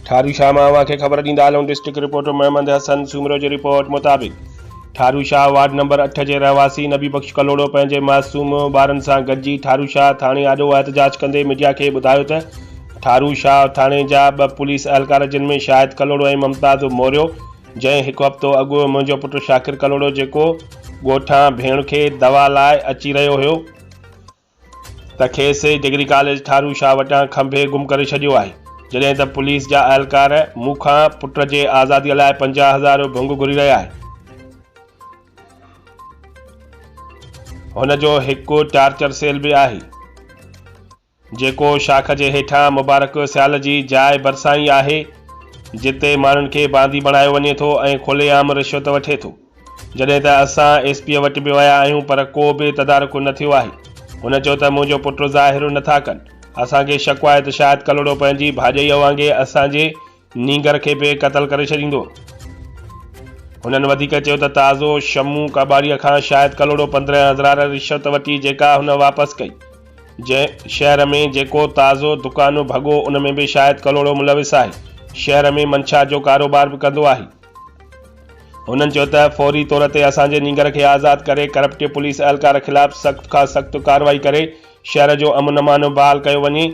ٺارو شاهه مان اوهان کي خبر ڏيندا هلون ڊسٽرڪٽ رپورٽر محمد حسن سومرو جي رپورٽ مطابق ٺارو شاهه وارڊ نمبر اٺ جي رهواسي نبي بخش ڪلهوڙو پنهنجي معصوم ٻارن سان گڏجي ٺارو شاهه ٿاڻي آڏو احتجاج ڪندي ميڊيا کي ٻڌايو ته ٺارو شاهه ٿاڻي جا ٻه پوليس اهلڪار جن ۾ شاهد ڪلهوڙو ۽ ممتاز موريو جنهن هڪ هفتو اڳ منهنجو پٽ شاڪر ڪلهوڙو جيڪو ڳوٺان ڀيڻ کي دوا لاء اچي رهيو هيو ته کيس ڊگري ڪاليج ٺارو شاهه وٽان کنڀي گم ڪري ڇڏيو آهي، جڏهن ته پوليس جا اهلڪار مون کان پٽ جي آزادي لاء 50,000 ڀنگ گهري رهيا آهن. هن جو هڪ ٽارچر سيل به آهي، جيڪو شاخ جي هيٺان مبارڪ سيال جي جاء ڀرسان ئي آهي، جتي ماڻهن کي باندي بڻايو وڃي ٿو ۽ کلي عام رشوت وٺي ٿو. جڏهن ته اسان ايس پي وٽ به ويا آهيون پر ڪو به تدارڪ نه ٿيو آهي. هن چيو ته منهنجو پٽ ظاهر نه ٿا ڪن، اسان کي شڪ آهي ته شايد ڪلهوڙو پنهنجي ڀاڄائيء وانگي اسان جي نينگر کي به قتل ڪري ڇڏيندو. هنن وڌيڪ چيو ته تازو شمو ڪٻاڙيء کان شايد ڪلهوڙو 15 هزرار رشوت وٺي جيڪا هن واپس ڪئي. جنهن شهر ۾ جيڪو تازو دڪان ڀڳو ان ۾ به شايد ڪلهوڙو ملوث آهي. شهر ۾ منشيات جو ڪاروبار به ڪندو آهي. هنن چيو ته فوري طور تي اسان جي نينگر کي آزاد ڪري ڪرپٽ پوليس اهلڪار خلاف سخت کان سخت ڪارروائي ڪري شهر جو امن امان بحال ڪيو وڃي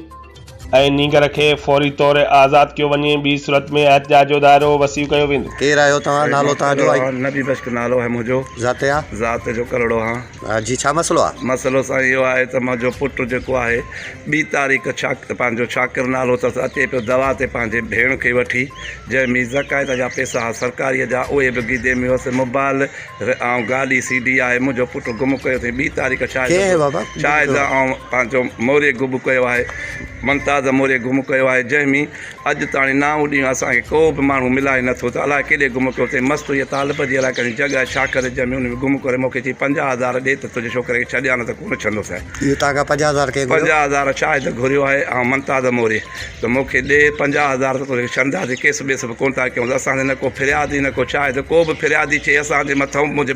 ۽ نينگر کي فوري طور آزاد ڪيو وڃي ٻي صورت ۾ احتجاج جو دائرو وسيع ڪيو ويندو. ڪير آهيو توهان نالو توهان جو ۽ نبي بخش نالو آهي منهنجو. ذات آ. ذات جو ڪلهوڙو هان. جي ڇا مسئلو آ. مسئلو سائين اهو آهي ته منهنجو پٽ جيڪو آهي ٻي تاريخ ڇا پنهنجو شاڪر نالو اٿس اچي پيو دوا تي پنهنجي ڀيڻ کي وٺي جنهن ۾ زڪوات جا پئسا ها سرڪاريء جا اهي به گيدي ۾ هئس موبائل ۽ گاڏي سي ڊي آهي منهنجو پٽ گم ڪيو اٿئي ٻي تاريخ شايد شايد ۽ پنهنجو موري گم ڪيو آهي ممتاز موري گم ڪيو آهي جنهن ۾ اڄ تاڻي نائون ڏينهن اسان کي ڪو به ماڻهو ملائي نٿو ته الائي ڪيڏي گم ڪيو اٿئي مست هئي طالب جي الائي ڪهڙي جڳهه شاڪر جنهن ۾ ان ۾ گم ڪري مون کي چئي 50,000 ڏي ته تنهنجي ڇوڪري کي ڇڏيان نه ته ڪونه ڇڏندوسانء. اهو توهان کان 50,000 ڪنهن گهريو؟ 50,000 شاهد گهريو آهي ۽ ممتاز موري ته مون کي ڏي 50,000 ته توکي ڇڏنداسين ڪيس ٻيس به ڪونه ٿا ڪيون اسان تي نه ڪو فريادي نه ڪو شاهد ڪو به فريادي چئي اسان جي مٿئون منهنجي.